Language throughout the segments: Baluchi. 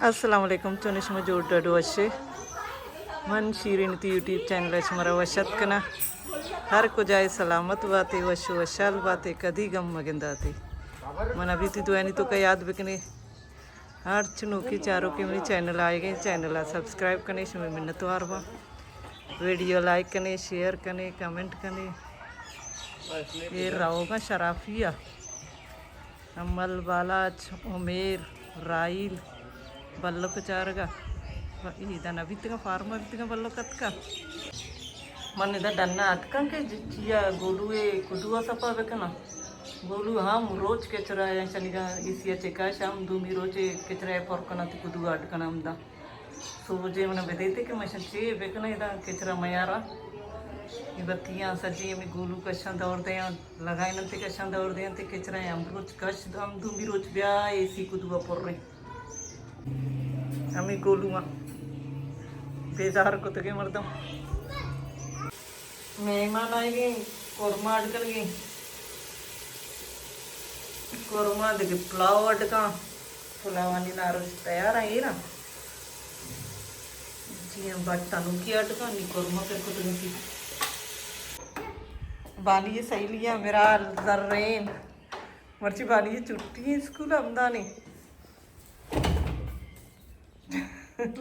السلام علیکم، چون شما جوڑ ڈڈ وشے؟ من شیرین تی یوٹیوب چینل شمارا وش اتک کناں۔ ہر کجائے سلامت باتے، وش و وشحال باتے، کدی گم مگنداتے۔ من ابھی تی دوانی تو کا یاد بکنے۔ ہرچ نوکی چاروکے منی چینل آئیگے، چینل ءَ سبسکرائب کنے، شمے منتوار باں۔ ویڈیو لائک کنے، شیئر کنے، کمنٹ کنے۔ اے روگا شرافی ءَ۔ امل، بالاچ، امیر، راہیل، بلک چارگا۔ ایدا نہ بیتگاں، فارم بیتگاں، بلک اتکا۔ من ادا ڈنا اتکاں کہ چیا گولو ءِ کدو ءَ سپا بکناں۔ گولو ہم روچ کچرا ءَ شنیگا، اے سی ءَ چکا، شام دومی روچ کچرا ءَ پر کناں تے کدو ءَ اڈ کناں ہمدا۔ سوجے منا بدیتے کہ من چے بکناں، ادا کچرا میارا۔ اے بتیاں سجی ہمے گولو کشاں دور دیاں، لگائیناں تے کشاں دور دیاں تے کچرا ءَ ہم روچ کش، ہم دومی روچ بیا اے سی کدو ءَ پر ایں۔ ہمے گولواں بیزار کتگیں مردم۔ مہمان آئیگیں، قورمہ اڈ کنگیں۔ قورمہ دگہ پلاؤ اڈ کاں۔ پلاوانی ناروش تیار ایں نا۔ جی ہاں، بٹ تنوکی اڈ کاں، نی قورمہ پر کتگیں۔ بانی سہیلیاں میرا زرین۔ مرچی بانی چھٹی ایں اسکول ہمدانی۔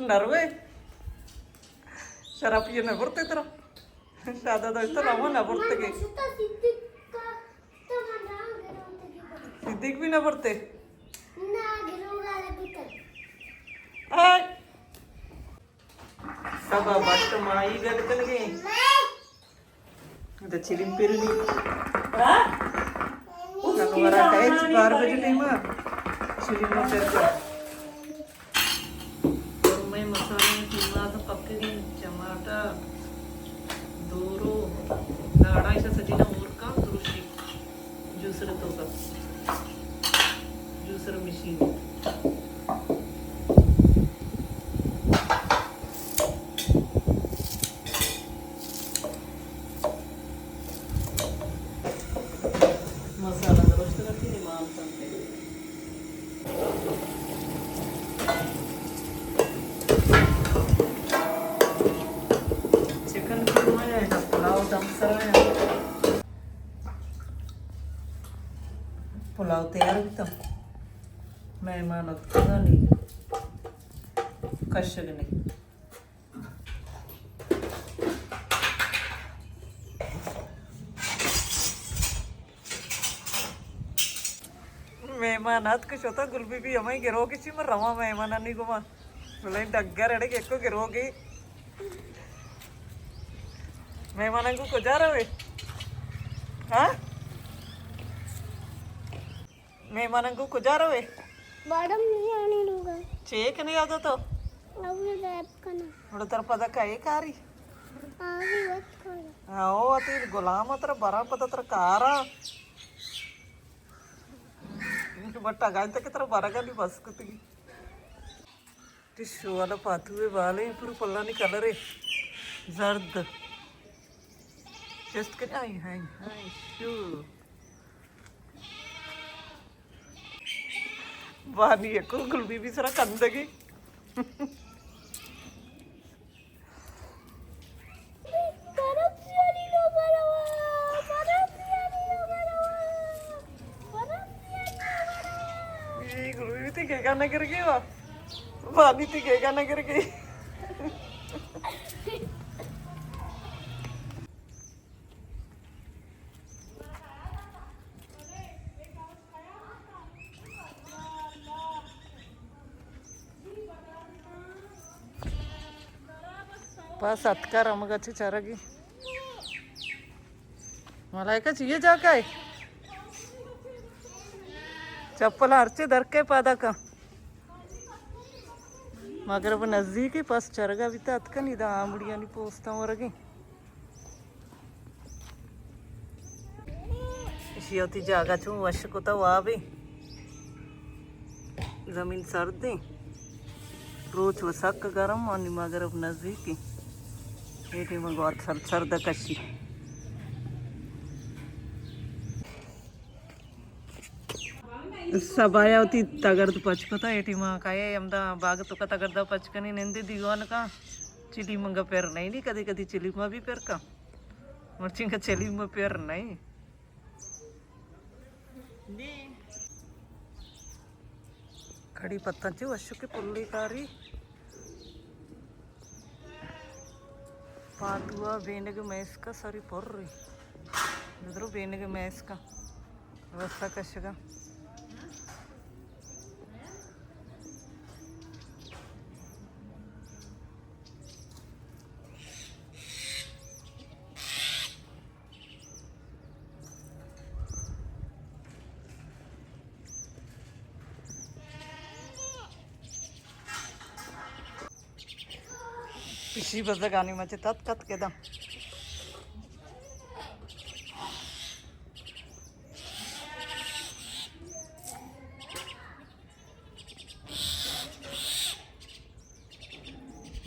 نروے؟ شرافی ءَ نہ برتے ترا؟ شاداد ءَ تو رواں نہ برتگے۔ صدیق بھی نہ برتے؟ ہائے۔ سبا بٹ مائی گد کنگے۔ ادا چلیم پیرنی۔ ہاں؟ انورا کہے چی بار بجے ٹائم آ۔ چلیم پیرنی۔ قورمہ مسالہ ٹیماٹر پکگیں، ٹماٹر، دورو، داڑا ایشا سجینا ہور کاں ترشی۔ جوسر توکا۔ Juicer machine. مسالہ درشت رکھی، نی مان کنتے۔ چکن قورمہ یا پلاؤ دم سر ہے۔ پلاؤ تیار بیتا۔ مہمان اتکگانی کشگ نی۔ مہمان اتک شتا، گل بی بی ہمائی گروک چی، من رواں مہمانانی گوما۔ بلے ڈگر اڑے کہ کو گروگی۔ مہماناں گو کجا روے؟ ہاں؟ مہماناں گوں کجا روے؟ میڈم نی آنی لوگا۔ چے کنے آدو تو؟ اوی ریپ کنا۔ بڑا تر پدا کئے کاری؟ آوی وت کنا۔ ہاں، او تی غلام تر برا پدا تر کارا۔ بٹا گائیں تک تر برا گلی بس کتگی۔ ٹشو والا پاتو ءِ بالیں، پورا پلانی کلر ءِ زرد۔ چست کن، آئی، آئی، آئی، شو۔ بانی یکو گل بی بی سرا کندگی۔ اے گروی تی گیگا نہ گرگی وا۔ بانی تی گیگا نہ گرگی۔ پس اتکا رمگا چہ چرگی۔ ملائکہ چیئے جاگہ ئے؟ چپل ہرچے درکے پادا کن۔ مغرب نزدیک، پس چرگا بیتا اتکن، ادا آمڑیانی پوستاں ورگیں۔ اشی وتی جاگہ چون وش کتا وابیں۔ زمین سردیں۔ روچ و سک گرم، آنی مغرب نزدیکیں۔ اے ٹیم گوات سرد سرد کشی۔ سبایا وتی تگرد پچ کتا، اے ٹیما کائے ہمدا باغ توکا تگردا پچ کنی، نندے دیوان کا۔ چلی منگا پر نہیں نی، کدی کدی چلی ما بھی پر کا۔ مرچی کا چلی ما پر نہیں۔ کڑی پتاں چی وشو کے پلی کاری۔ پاتوا بینگ میسکا سری پر رہی۔ ندرو بینگ میسکا وسا کشگا۔ پشی بزگانی مچے تت کت کے دم۔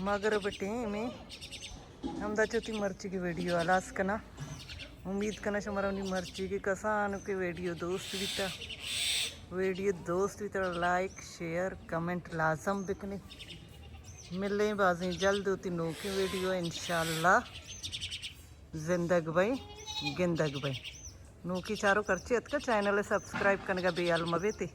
مغرب ٹیم ایں۔ ہمدا چو تی مرچی کی ویڈیو ہلاس کنا۔ امید کنا شمارا منی مرچی کی کسانو کی ویڈیو دوست بیتا۔ ویڈیو دوست بیتا لائک، شیئر، کمنٹ لازم بکنی۔ ملیں بازیں جلد ہوتی نوکی ویڈیو انشاءاللہ۔ زندگ بئے، گندگ بئے۔ نوکی چارو کرچی اتکا چینل سبسکرائب کنگا بے حال مبیتے۔